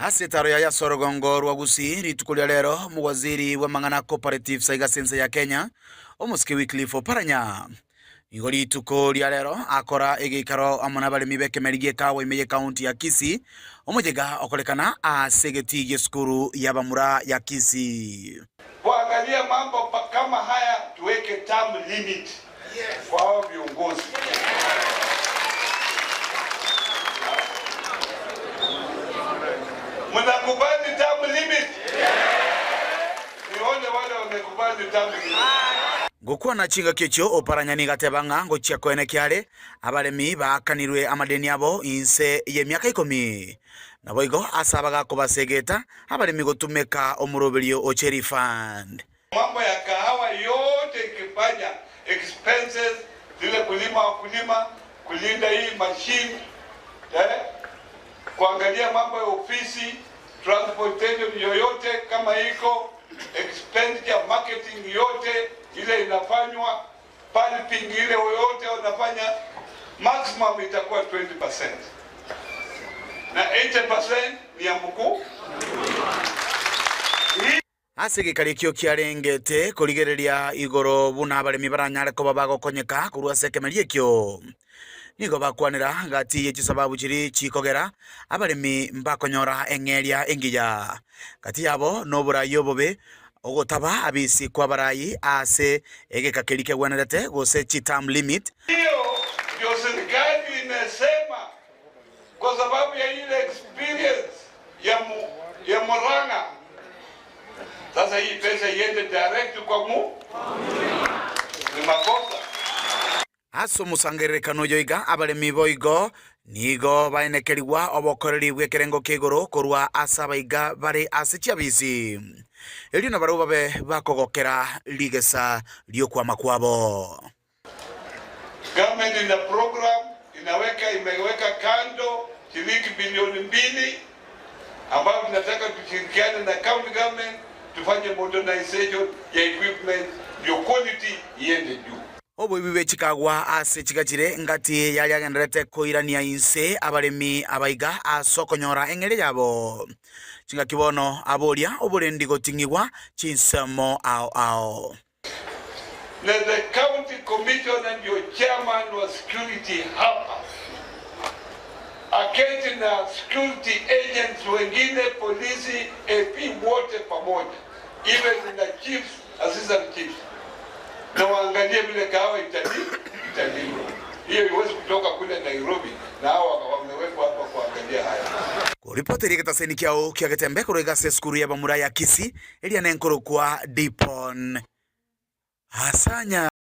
Ase etaro yaye ase orogongo rwa Gusii rituko ria rero, omowaziri bw'amang'ana a cooperatives aiga ase ense ya Kenya, omosike Wycliffe Oparanya, nigo rituko ria rero akora egeikaro amo nabaremi b'ekemeri gi'ekawa ime y'ecounty ya Kisii, omoyega okorekana ase egetii gi'esukuru y'abamura ya Kisii. Kuangalia mambo kama haya tuweke term limit kwa hao viongozi. Mnakubali term limit? Nione wale wamekubali term limit. Gokwana chingaki echio Oparanya nigo ateba ng'a ngochia koenekia are abaremi baakanirwe amadeni abo inse y'emiaka ikomi. Naboigo ase abagakobasegeta abaremi gotumeka omoroberio o Cherry Fund. Mambo ya kahawa yote ikifanya expenses zile kulima wakulima, kulinda hii machine eh, kuangalia mambo ya ofisi, transportation yoyote kama iko expenditure, marketing yote ile inafanywa, pulping ile yoyote wanafanya, maximum itakuwa 20% na 80% ni ya mkuu. Ase egekari ekio kiarengete korigereria igoro buna abaremi baranyare koba bagokonyeka korwa ase ekemeri ekio, nigo bakwanera gati ye chisababu chiria chikogera abaremi mbakonyora eng'eria engiya. Gati yabo noborai obobe, ogotaba abisi kw'abarai ase egeka keria kegwenerete gose chi-term limit, Hiyo ndio serikali imesema kwa sababu ya ile experience ya mu, ya Murang'a. Sasa hii pesa iende direct kwa mu ni makosa. Ase omosangererekano oyo iga abaremi boigo nigo baenekerigwa obokoreri bw'ekerengo kia igoro korwa ase abaiga bare ase chiabisi, erio nabarabwo babe bakogokera rigesa ri'okwama kwabo. Government ina program inaweka imeweka kando shilingi bilioni mbili ambayo tunataka tushirikiane na county government tufanye modernization ya equipment ndio quality iende juu. Oboibi bwe chikagwa ase chigachire ngati yaria agendererete koirania inse abaremi abaiga ase okonyora eng'eria yabo. Chingaki bono aboria oborendi goting'igwa chinsemo ao ao. Na the county commissioner ndio chairman wa security hapa, aketi na security agents wengine, polisi, AP wote pamoja, even na chiefs, assistant chiefs, na waangalie vile kahawa itali italindwa. Hiyo iwezi kutoka kule Nairobi na hawa wamewekwa hapa kuangalia haya. Koripoteri egetaseni kiao kia Getembe korwa iga ase esukuru y'abamura ya Kisii, eria nenkorokwa Dipon Asanya.